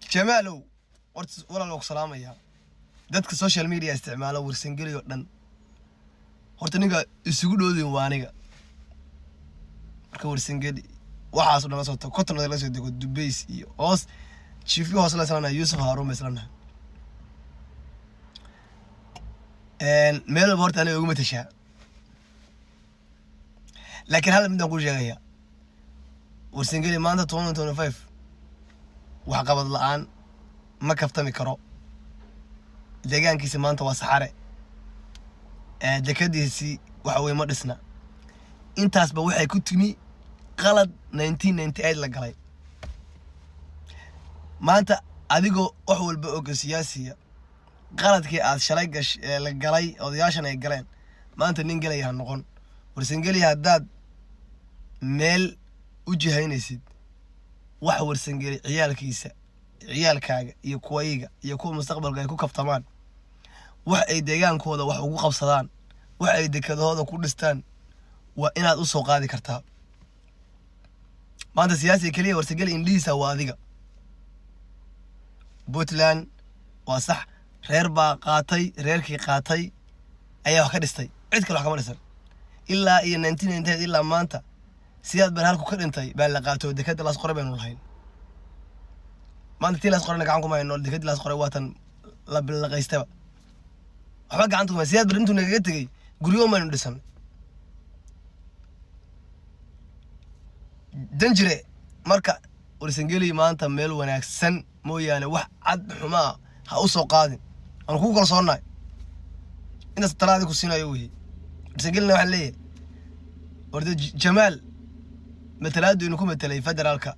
Jamaalow, horta walaal waa ku salaamayaa. Dadka social media isticmaalo, Warsangeli oo dhan, horta ninka isugu dhoodin waa aniga. Marka Warsangeli waxaas o dhan la soo tago, 50 la soo dego, Dubays iyo hoos jiifyo hoos la islanahay, Yuusuf Haaruun ba islanahay. Meel walba horta aniga iguma tashaa, laakiin hal midaan kuu sheegaya: Warsangeli maanta 2025 waxqabad la-aan ma kaftami karo. Deegaankiisa maanta waa saxare, dekadiisii waxa weye ma dhisna. Intaasba waxay ku timi qalad 1998 la galay. Maanta adigoo wax walba oga, siyaasiya, qaladkii aad shalay gash ee la galay, odayaashan ay galeen, maanta nin gelaya ha noqon. Warsangeli haddaad meel u jihaynaysid, wax Warsangeli ciyaalkiisa, ciyaalkaaga iyo kuwayga iyo kuwa mustaqbalka ay ku kaftamaan, wax ay deegaankooda wax ugu qabsadaan, wax ay dekadahooda ku dhistaan, waa inaad u soo qaadi kartaa. Maanta siyaasiga keliya Warsangeli indhihiisa waa adiga. Puntland waa sax, reer baa qaatay, reerkii qaatay ayaa wax ka dhistay, cid kale wax kama dhisan. Ilaa iyo 1998 ilaa maanta, Siyaad Baan halku ka dhintay baa la qaato. Dekada Laas Qoray baynu lahayn, maanta tii Laas Qorayna gacan kuma hayno. Dekadii Laas Qoray waatan la bilaqaystaba, waxba gacanta kuma. Siyaad Bar intuu nagaga tegey guryo maynu dhisan. Danjire, marka Warsangeli maanta meel wanaagsan mooyaane wax cad xumaa ha u soo qaadin. Aan kugu kalsoonnahay, intaas talaadii ku siinayo weye. Warsangelina waxaan leeyahay, warda Jamaal matalaadu inu ku matelay federaalka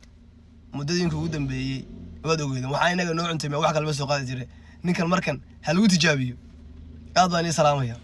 muddooyinka ugu dambeeyey waad ogeydeen. Waxaa inaga noo cuntay, wax kalama soo qaadi jiray. Ninkan markan ha lagu tijaabiyo. Aad baan ii salaamaya.